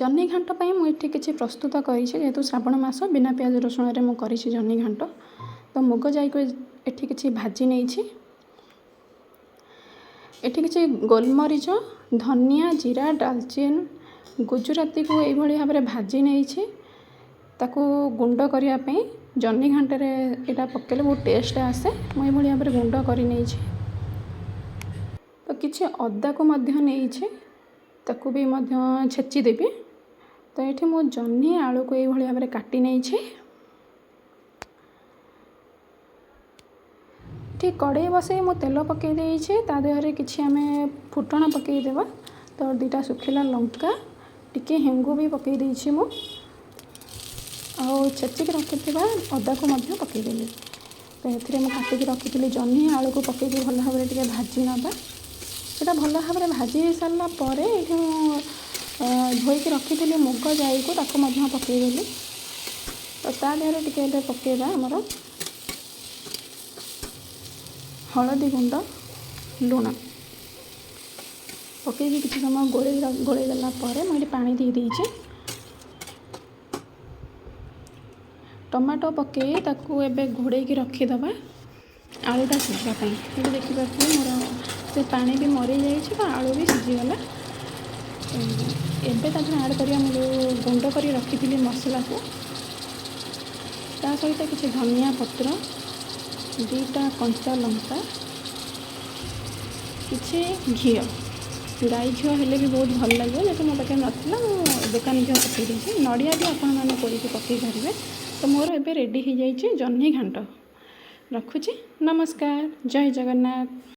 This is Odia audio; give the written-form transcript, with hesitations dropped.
ଜହ୍ନି ଘାଣ୍ଟ ପାଇଁ ମୁଁ ଏଠି କିଛି ପ୍ରସ୍ତୁତ କରିଛି। ଯେହେତୁ ଶ୍ରାବଣ ମାସ, ବିନା ପିଆଜ ରସୁଣରେ ମୁଁ କରିଛି ଜହ୍ନି ଘାଣ୍ଟ। ତ ମୁଗ ଜାଇକୁ ଏଠି କିଛି ଭାଜି ନେଇଛି। ଏଠି କିଛି ଗୋଲମରିଚ, ଧନିଆ, ଜିରା, ଡାଲଚିନି, ଗୁଜୁରାତିକୁ ଏଇଭଳି ଭାବରେ ଭାଜି ନେଇଛି ତାକୁ ଗୁଣ୍ଡ କରିବା ପାଇଁ। ଜହ୍ନି ଘାଣ୍ଟରେ ଏଇଟା ପକାଇଲେ ବହୁତ ଟେଷ୍ଟ ଆସେ। ମୁଁ ଏଇଭଳି ଭାବରେ ଗୁଣ୍ଡ କରି ନେଇଛି। ତ କିଛି ଅଦାକୁ ମଧ୍ୟ ନେଇଛି, ତାକୁ ବି ମଧ୍ୟ ଛେଚିଦେବି। ତ ଏଠି ମୁଁ ଜହ୍ନି ଆଳୁକୁ ଏଇଭଳି ଭାବରେ କାଟି ନେଇଛି। ଏଠି କଡ଼େଇ ବସେଇ ମୁଁ ତେଲ ପକାଇ ଦେଇଛି। ତା ଦେହରେ କିଛି ଆମେ ଫୁଟଣ ପକାଇଦେବା। ତ 2ଟା ଶୁଖିଲା ଲଙ୍କା, ଟିକେ ହେଙ୍ଗୁ ବି ପକାଇ ଦେଇଛି ମୁଁ, ଆଉ ଛେଚିକି ରଖିଥିବା ଅଦାକୁ ମଧ୍ୟ ପକାଇଦେଲି। ତ ଏଥିରେ ମୁଁ କାଟିକି ରଖିଥିଲି ଜହ୍ନି ଆଳୁକୁ ପକାଇକି ଭଲ ଭାବରେ ଟିକେ ଭାଜି ନେବା। ସେଇଟା ଭଲ ଭାବରେ ଭାଜି ହେଇସାରିଲା ପରେ ଏଇଠି ମୁଁ ଧୋଇକି ରଖିଥିଲି ମୁଗ ଜାଇକୁ, ତାକୁ ମଧ୍ୟ ପକାଇଦେଲି। ତ ତା ଦେହରେ ଟିକେ ଏବେ ପକାଇବା ଆମର ହଳଦୀ ଗୁଣ୍ଡ, ଲୁଣ ପକାଇକି କିଛି ସମୟ ଗୋଳେଇ ଦେଲା ପରେ ମୁଁ ଏଠି ପାଣି ଦେଇ ଦେଇଛି। ଟମାଟୋ ପକାଇ ତାକୁ ଏବେ ଘୋଡ଼େଇକି ରଖିଦେବା ଆଳୁଟା ସିଝିବା ପାଇଁ। ଏଠି ଦେଖିପାରୁଥିବେ, ମୋର ସେ ପାଣି ବି ମରିଯାଇଛି ବା ଆଳୁ ବି ସିଝିଗଲା। ଏବେ ତା ଦେହରେ ଆଡ଼୍ କରିବା ମୁଁ ଯେଉଁ ଗୁଣ୍ଡ କରି ରଖିଥିଲି ମସଲାକୁ, ତା ସହିତ କିଛି ଧନିଆ ପତ୍ର, 2ଟା କଞ୍ଚା ଲଙ୍କା, କିଛି ଘିଅ। ଗାଈ ଘିଅ ହେଲେ ବି ବହୁତ ଭଲ ଲାଗିବ। ଯେହେତୁ ମୋ ପାଖରେ ନଥିଲା, ମୁଁ ଦୋକାନ ଘିଅ ପକାଇ ଦେଇଛି। ନଡ଼ିଆ ବି ଆପଣମାନେ କୋରିକି ପକାଇ ପାରିବେ। ତ ମୋର ଏବେ ରେଡ଼ି ହେଇଯାଇଛି ଜହ୍ନି ଘାଣ୍ଟ। ରଖୁଛି, ନମସ୍କାର, ଜୟ ଜଗନ୍ନାଥ।